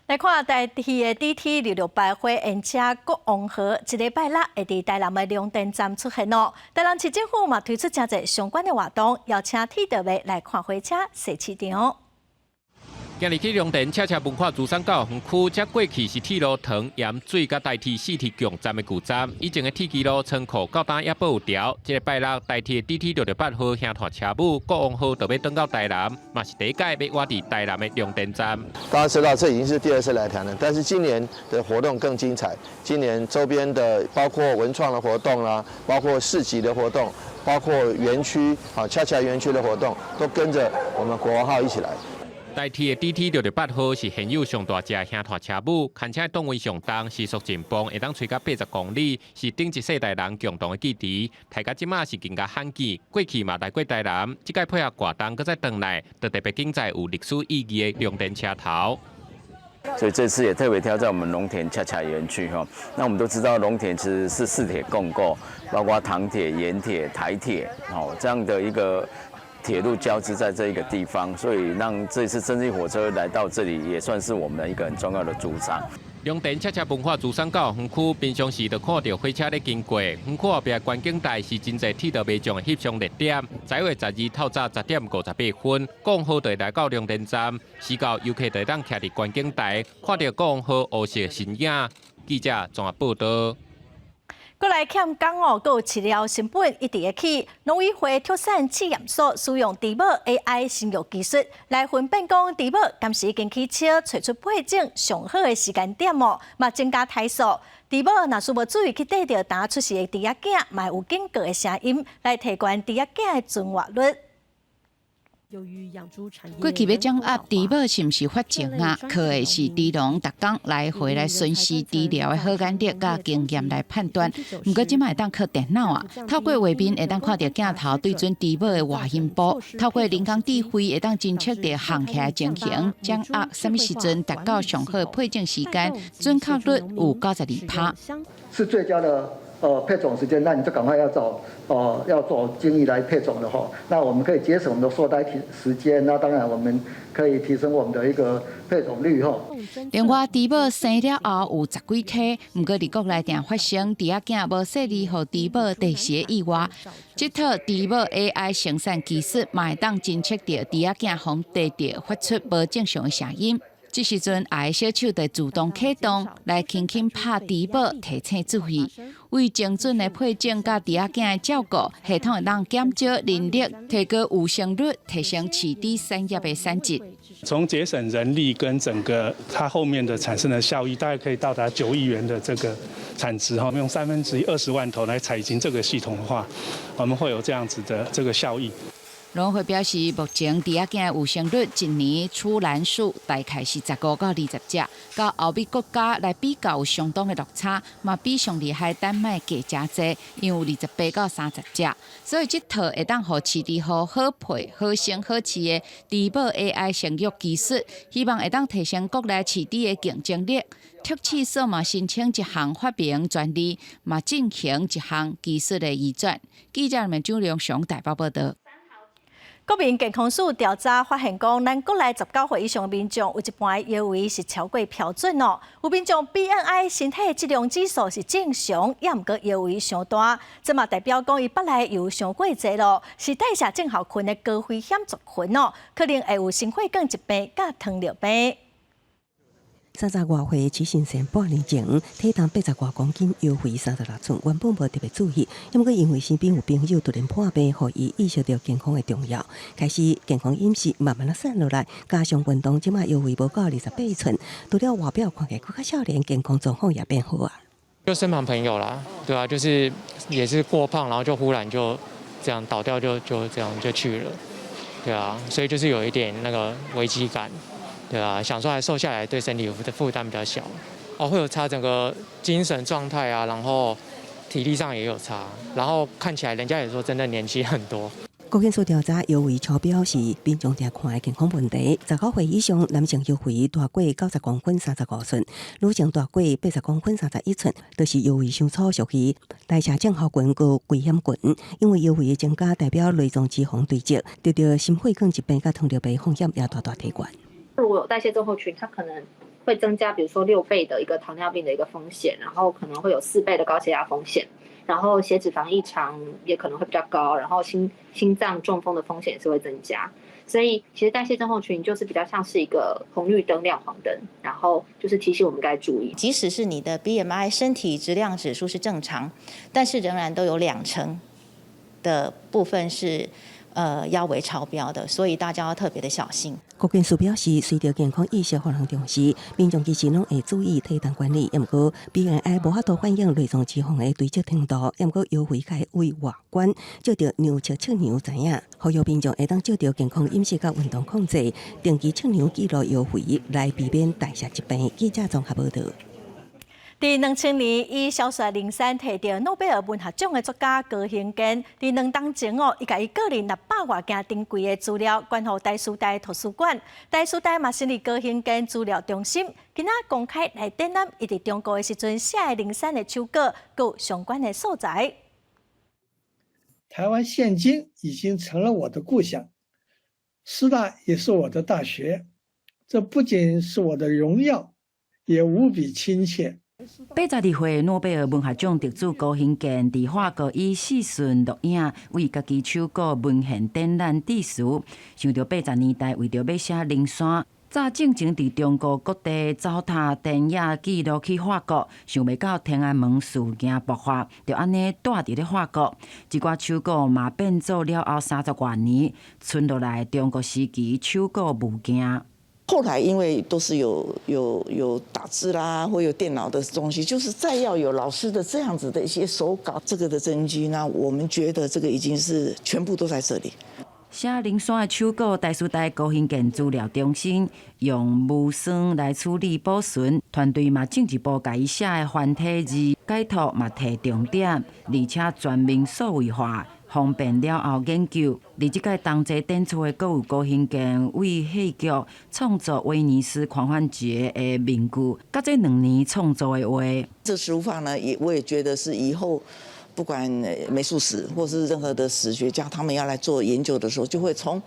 來看台鐵的 DT 668火焰車國王號，這禮拜六會佇台南的龍田站出現咯。台南市政府嘛推出誠濟相關的活動，邀請鐵道迷來看火車、踅市場。今日去龍田恰恰文化資產教育園區，這過去是鐵路糖鹽水佮台鐵四鐵共站的舊站，以前的鐵支路倉庫到今猶保有牢。這個拜六台鐵 DT 668號興湠車母國王號就欲轉到台南，嘛是第一擺欲倚佇台南的龍田站。大家知道，這已經是第二次來台南，但是今年的活動更精彩。今年周邊的包括文創的活動啦，包括市集的活動，包括園區啊恰恰園區的活動，都跟着我們國王號一起來。台鐵的 DT 668號是現有上大隻興湠車母，牽車檔位上重，時速真磅，會當吹到80公里，是頂一世代人共同的記憶。大家這馬是更加罕見，過去嘛來過台南，這擺配合活動，閣再轉來，就特別景在有歷史意義的龍田車頭。所以這次也特別挑在我們龍田恰恰園區哈。那我們都知道龍田其實是四鐵共構，包括糖鐵、鹽鐵、台鐵，哦這樣的一個鐵路交織在這一個地方，所以讓這次蒸汽火車來到這裡，也算是我們一個很重要的主場。龍田恰恰文化資產教育園區，平常時就看著火車咧經過，園區後壁觀景台是真濟鐵道迷眾的翕相熱點。11月12透早10點58分，國王號就會來到龍田站，時到遊客就會當徛佇觀景台，看著國王號烏色身影。記者綜合報道。閣來欠工哦，閣有飼料成本一直會起。農委會畜產試驗所使用豬母 AI 生育技術來分辨講豬母敢是已經起捙，揣出配種上好的時間點哦，嘛增加胎數。豬母若是無注意去綴著剛出世的豬仔囝，嘛會有警告的聲音來提懸豬仔囝的存活率。過去欲掌握豬母是毋是發情啊，靠的是豬農逐工來回來巡視豬寮的好眼力佮經驗來判斷。毋過這馬會當靠電腦啊，透過畫面會當看著鏡頭對準豬母的外陰部，透過人工智慧會當偵測著烘起來情形，掌握啥物時陣達到上好的配種時間，準確率有92%。是最佳的配種時間，那你就趕快要找要做精液來配種的話，那我們可以節省我們的受胎時間，那當然我們可以提升我們的一個配種率吼。另外，豬母生了後有十幾胎，毋過佇國內定發生豬仔囝無細膩予豬母綴死的意外。這套豬母 AI 生產技術嘛會當偵測著豬仔囝予綴著發出無正常的聲音。這時陣，愛小手就自動啟動，來輕輕拍豬母提醒注意。為精準的配種佮豬仔囝的照顧，系統會當減少人力，提高有生率，提升飼豬產業的產值。從節省人力跟整個它後面的產生的效益，大概可以到達9億元的這個產值哈。用1/3 20萬頭來採集這個系統的話，我們會有這樣子的這個效益。農會表示，目前豬仔囝有生率一年出欄數大概是15到20隻，佮歐美國家來比較有相當的落差，嘛比上厲害丹麥低誠濟，因有28到30隻。所以這套會當予飼豬戶好配、好生、好飼的豬母 AI 生育技術，希望會當提升國內飼豬的競爭力。畜試所嘛申請一項發明專利，嘛進行一項技術的移轉。記者們張良雄台北報道。國民健康署調查發現，講咱國內19歲以上的民眾有一半的腰圍是超過標準哦。有民眾 BMI 身體質量指數是正常，猶毋過腰圍傷大，這嘛代表講伊腹內油傷過濟咯，是代謝症候群的高危險族群哦，可能會有心血管疾病佮糖尿病。 30外歲徐先生半年前體重80外公斤，腰圍36寸，原本無特別注意，毋過因為身邊有朋友突然破病，予伊意識到健康的重要，開始健康飲食，慢慢仔瘦落來，加上運動，這馬腰圍無到28寸，除了外表看起來閣較少年，健康狀況也變好啊。就身旁朋友啦，對啊，就是也是過胖，然後就忽然就這樣倒掉就，就這樣就去了，對啊，所以就是有一點那個危機感。對啊，想說還瘦下來對身體的負擔比較小，哦，會有差整個精神狀態啊，然後體力上也有差，然後看起來人家也說真的年輕很多。國健署調查，腰圍超標是民眾定看的健康問題。19歲以上男性腰圍大過90公分35寸，女性大過80公分31寸，就是腰圍傷粗，屬於代謝症候群閣危險群。因為腰圍的增加，代表內臟脂肪堆積，得著心血管疾病佮糖尿病風險也大大提懸。如果有代謝症候群，它可能會增加，比如說6倍的一個糖尿病的一個風險，然後可能會有4倍的高血壓風險。然後血脂肪異常也可能會比較高，然後心臟中風的風險也是會增加。所以其實代謝症候群就是比較像是一個紅綠燈亮黃燈，然後就是提醒我們該注意。即使是你的 BMI 身體質量指數是正常，但是仍然都有2成的部分是腰圍超標的，所以大家要特別的小心。國健署表示，隨著健康意識予人重視，民眾其實攏會注意體重管理，毋過 BMI 無法度反映內臟脂肪的堆積程度，毋過腰圍較會外觀，藉著量測測量知影，呼籲民眾會當藉著健康飲食佮運動控制，定期測量記錄腰圍，來避免代謝疾病。記者綜合報導。佇2000年，以小說《靈山》提著諾貝爾文學獎的作家高行健，佇2冬前哦，伊共伊個人600外件珍貴的資料捐予台師大圖書館，台師大嘛成立高行健資料中心，今仔公開來展覽伊佇中國的時陣寫的靈山的手稿，閣有相關的素材。台灣現今已經成了我的故鄉，師大也是我的大學，這不僅是我的榮耀，也無比親切。 82歲諾貝爾文學獎得主高行健，佇法國以視訊錄影為家己手稿文獻展覽致辭。想著80年代為著欲寫《靈山》，早進前佇中國各地走探田野記錄去法國，想袂到天安門事件爆發，就按呢蹛佇咧法國。這寡手稿嘛變做了後30外年存落來中國時期手稿物件。後來因為都是有打字啦，或有電腦的東西，就是再要有老師的這樣子的一些手稿，這個的真跡呢，我們覺得這個已經是全部都在這裡。寫靈山的手稿，台師大高行健資料中心用無霜來處理保存，團隊嘛進一步共伊寫的繁體字解讀嘛提重點，而且全面數位化，方便了後研究。佇這屆同齊展出的，閣有高行健為戲劇創作《威尼斯狂歡節》的面具，佮這2年創作的畫。這書法呢，也我也覺得是以後不管美術史或是任何的史學家，他們要來做研究的時候，就會從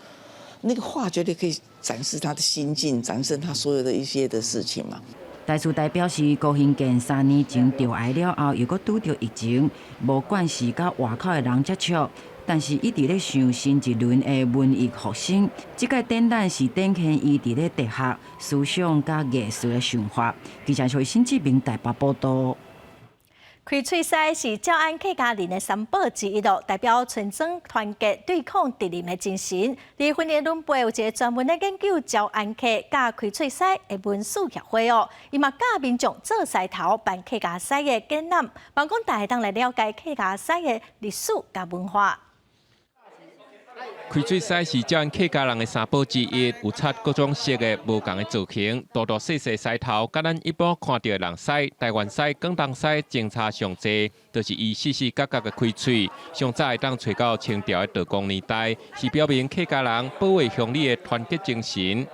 那個畫絕對可以展示他的心境，展示他所有的一些的事情嘛。台師大表示，高行健3年前著癌了後，又閣拄著疫情，無慣勢佮外口的人接觸，但是一直咧想新一輪的文藝復興。這屆展覽是展現伊佇咧哲學、思想佮藝術的想法。記者徐新志明台北報導。開喙獅是詔安客家人的三寶之一咯，代表村莊團結對抗敵人的精神。佇雲林崙背有一个專門咧研究詔安客佮開喙獅的文史協會哦，伊嘛教民眾做獅頭辦客家獅的展覽，望講大家當來了解客家獅的歷史佮文化。開喙獅是詔安客家人的三寶之一，有漆各種色的無仝的造型，大大細細獅頭，佮咱一般看著的人獅、台灣獅、廣東獅相差上濟，就是伊四四角角的開喙。上早會當揣到清朝的道光年代，是表明客家人保衛鄉里的團結精神。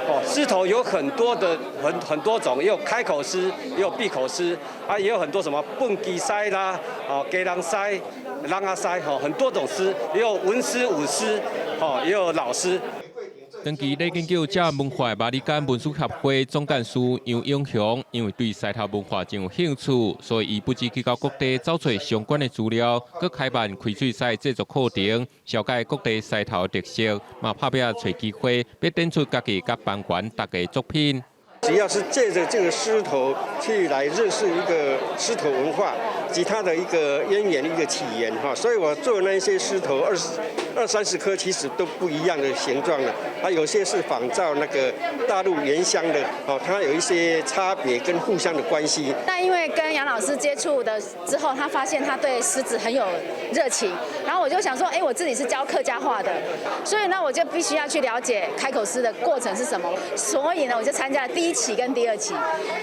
哦，獅頭有很多的很多種，也有開口獅，也有閉口獅，啊，也有很多什麼畚箕獅啦，哦，雞籠獅、籠仔獅，吼，很多種獅，也有文獅、武獅，吼，也有老獅。長期咧研究詔安文化的馬里干文史協會總幹事楊永雄，因為對獅頭文化真有興趣，所以伊不止去到各地找揣相關的資料，閣開辦開喙獅製作課程，紹介各地獅頭的特色，嘛拍拼揣機會，欲展出家己佮班員大家作品。只要是借著這個獅頭去來認識一個獅頭文化及它的一個淵源、一個起源哈，所以我做那些獅頭二三十顆，其實都不一樣的形狀的，啊，有些是仿照那個大陸原鄉的，哦，它有一些差別跟互相的關係。但因為跟楊老師接觸的之後，他發現他對獅子很有熱情，然後我就想說，哎，我自己是教客家話的，所以呢，我就必須要去了解開口獅的過程是什麼，所以呢，我就參加了第一期跟第二期。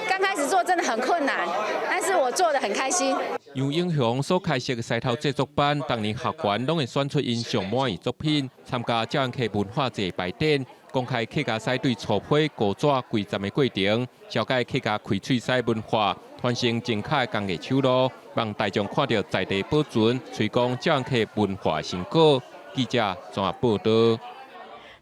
剛開始做真的很困難，但是我做得很開心。楊英雄所開設的獅頭製作班，當年學員攏會選出𪜶上滿意作品，參加鳥安客文化節排展，公開客家獅對粗批糊紙規站的過程，紹介客家開喙獅文化，傳承正確的工藝手路，讓大眾看著在地保存、推廣鳥安客文化成果。記者綜合報導。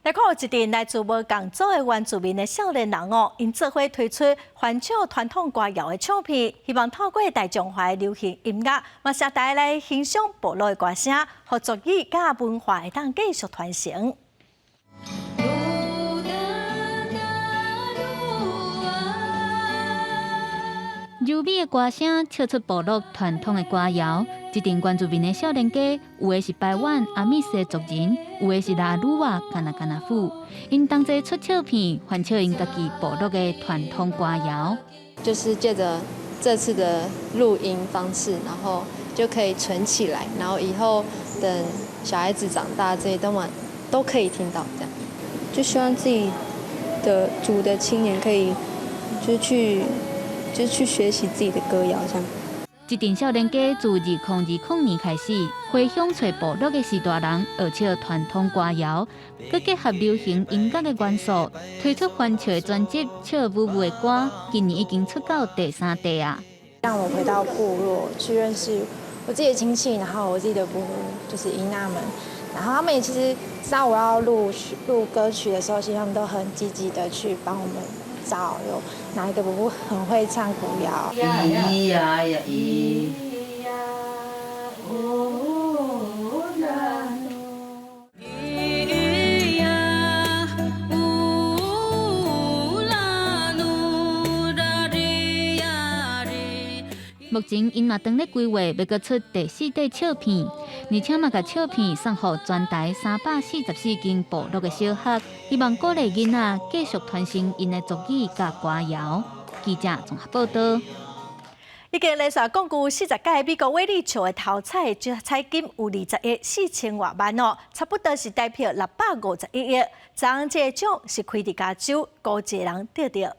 來看有一陣來自無仝族的原住民的少年人哦，𪜶做伙推出翻唱傳統歌謠的唱片，希望透過大眾化的流行音樂，嘛帶大家來欣賞部落的歌聲，予族語佮文化會當繼續傳承。柔美的歌聲，唱出部落傳統的歌謠。這陣原住民的少年家，有的是排灣阿美斯的族人，有的是拉魯瓦、干那干那富。𪜶同齊出唱片，翻唱𪜶家己部落的傳統歌謠。就是借著這次的錄音方式，然後就可以存起來，然後以後等小孩子長大，這些都嘛都可以聽到。這樣，就希望自己的族的青年可以，就去。就去學習自己的歌謠，這樣。這陣少年家自2020年開始，回鄉揣部落的序大人學唱傳統歌謠，閣結合流行音樂的元素，推出翻唱的專輯《笑舞舞的歌》，今年已經出到第三地啊。讓我回到部落去認識我自己的親戚，然後我自己的姑姑，就是姨媽們，然後他們也其實知道我要錄錄歌曲的時候，其實他們都很積極的去幫我們。找有哪一個伯伯很會唱古謠。咿呀呀咿呀哦啦咿呀烏啦努啦哩呀哩。目前𪜶嘛當咧規劃，欲閣出第四塊唱片，而且嘛共唱片送予全台344間部落的小學，希望鼓勵囡仔繼續傳承𪜶的族語佮歌謠。記者綜合報導。已經連續講過40屆美國威力球的頭彩彩金有20億4千外萬哦，差不多是台幣651億。昨昏這個獎是開佇加州，估一個人得著。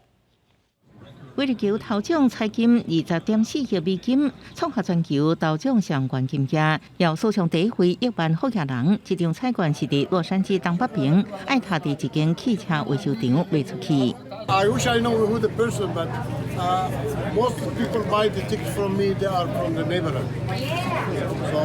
威力球頭獎彩金20.4億美金，創下全球頭獎上懸金額，予史上第一位億萬好額人。這張彩券是佇洛杉磯東北邊愛塔佇一間汽車維修廠賣出去。 I wish I know who the person, but most people buy the tickets from me. They are from the neighborhood. So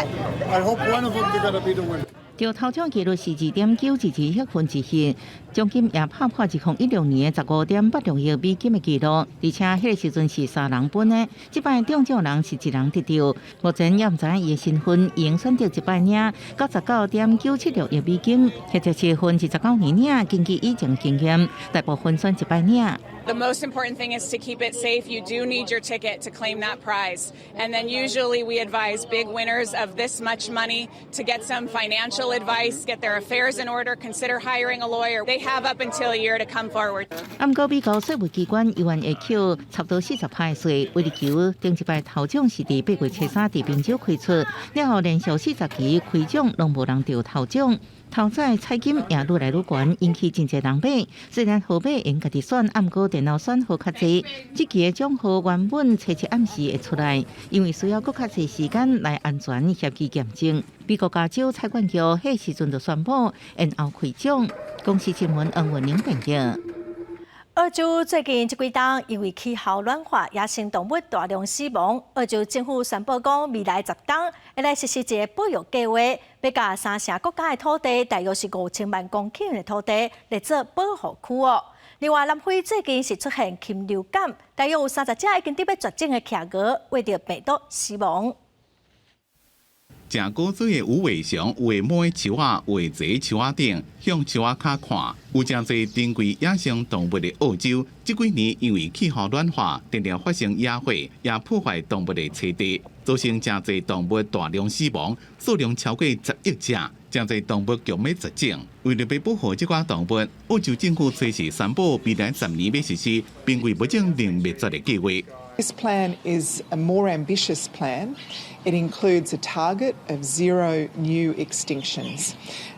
I hope one of them they're gonna be the winner. 著頭獎幾率是2.922億分之一，獎金也拍破2016年的15.86億美金的紀錄，而且彼个時陣是三人分的，這擺中獎人是一人得著。目前猶毋知伊的身份，已經選擇一擺領99.976億美金，或者是分29年領。根據以前經驗，大部分選一擺領。 The most important thing is to keep it safe. You do need your ticket to claim that prize. And then usually we advise big winners of this much money to get some financial advice, get their affairs in order, consider hiring a lawyer. They have up until a year to come forward. 毋過美國稅務機關猶原會扣差不多40%稅。威力球頂一擺頭獎是佇8月初3佇賓州開出，了後連續40期開獎攏無人著頭獎。頭彩彩金也愈來愈懸，引起真濟人買。雖然號碼會用家己選，毋過電腦選號較濟。這期的獎號原本初七暗時會出來，因為需要閣較濟時間來安全協議驗證。美國加州彩券局彼時陣就宣布延後開獎。公視新聞黃文玲編譯。澳洲最近這幾冬因為氣候暖化，野生動物大量死亡。澳洲政府宣布講，未來10冬會來實施一个保育計劃，欲共三成國家的土地，大約是5000萬公頃的土地，來做保護區哦。另外，南非最近是出現禽流感，大約有30隻已經佇欲絕種的企鵝，秽著病毒死亡。誠古錐的無尾熊，有的摸樹仔，有的坐樹仔頂，向樹仔跤看。有誠濟珍貴野生動物的澳洲，這幾年因為氣候暖化，定定發生野火，也破壞動物的棲地，造成誠濟動物大量死亡，數量超過10億隻。誠濟動物強欲絕種。為著欲保護這寡動物，澳洲政府隨時宣布，未來10年欲實施瀕危物種零滅絕的計劃。 This plan is a more ambitious plan. It includes a target of zero new extinctions.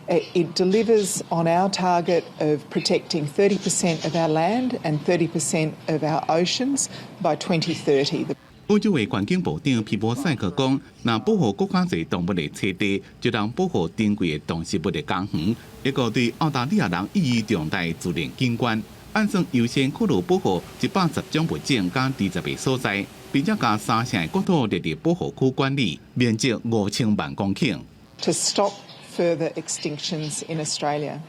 It delivers on our target of protecting 30% of our land and 30% of our oceans by 2030. 澳洲的環境部長皮波賽克講，若保護閣較濟動物的棲地，就當保護珍貴的動植物的家園，一個對澳大利亞人意義重大的自然景觀。按算優先考慮保護110種物種佮20個所在，並且共三成的國土列入保護區管理，面積5000萬公頃。 To stop further extinctions in Australia.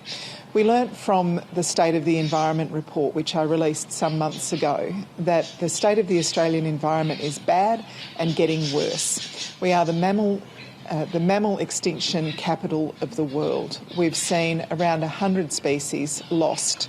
We learnt from the State of the Environment report, which I released some months ago, that the state of the Australian environment is bad and getting worse. We are the mammal extinction capital of the world. We've seen around 100 species lost.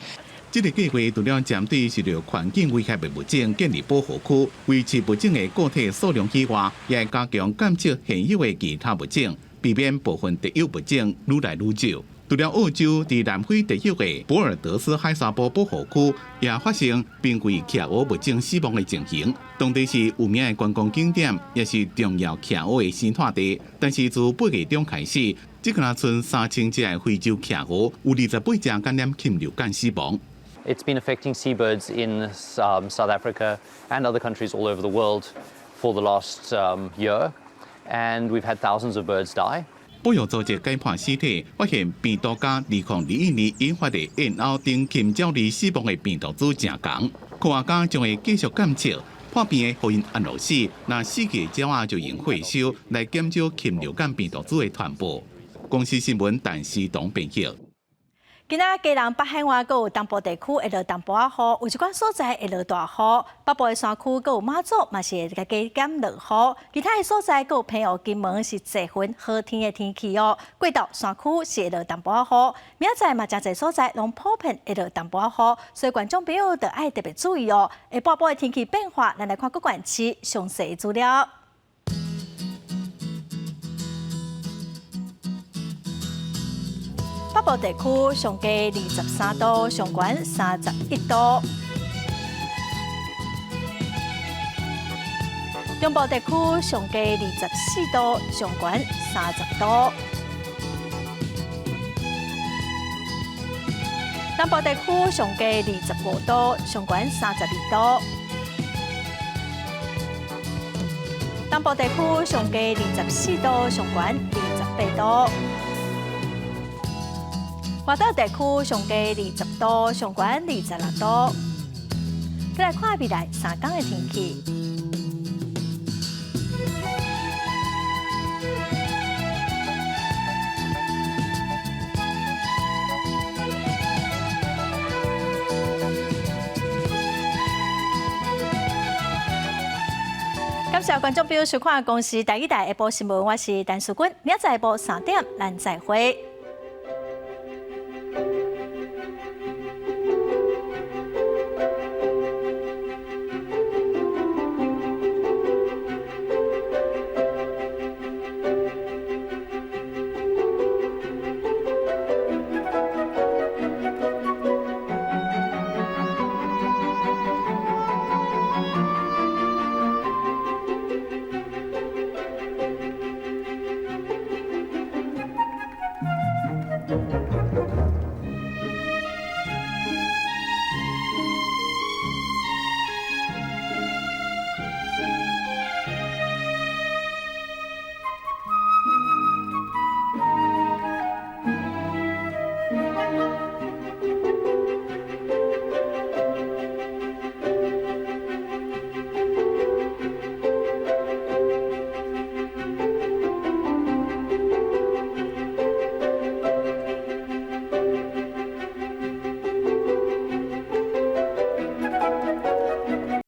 這个計劃除了針對受著環境威脅的物種建立保護區，維持物種的個體數量以外，也會加強監測現有的其他物種，避免部分特有物種愈來愈少。除了澳洲，佇南非特有的博爾德斯海沙坡保護區，也發生瀕危企鵝物種死亡的情形。當地是有名的觀光景點，也是重要企鵝的生態地。但是自8月中開始，這個賰3000隻的非洲企鵝，有28隻感染禽流感死亡。 It's been affecting seabirds in South Africa and other countries all over the world for the last year, and we've had thousands of birds die. 保育組織解剖屍體，發現病毒佮2021年引發的燕鷗等禽鳥類死亡的病毒株誠仝。科學家將會繼續監測破病的予𪜶安樂死，若死去的鳥仔就用火燒來減少禽流感病毒株的傳播。公視新聞陳思東編譯。今仔基隆北海岸閣有東部地區會落淡薄仔雨，有一寡所在會落大雨。北部的山區閣有馬祖嘛是會加減落雨，其他的所在閣有澎湖、金門是濟雲好天的天氣哦。過晝山區是會落淡薄仔雨，明仔載嘛誠濟所在攏普遍會落淡薄仔雨，所以觀眾朋友著愛特別注意哦。下晡晡的天氣變化，咱來看各縣市詳細資料。北部地區上低23度，上懸31度；中部地區上低24度，上懸30度；南部地區上低25度，上懸32度；東部地區上低24度，上懸28度。外島地區上低20度，上懸26度。再來看未來3天的天氣。感謝觀眾朋友收看《公視台語台》下晡新聞，我是陳淑君，明仔載下晡3點，咱再會。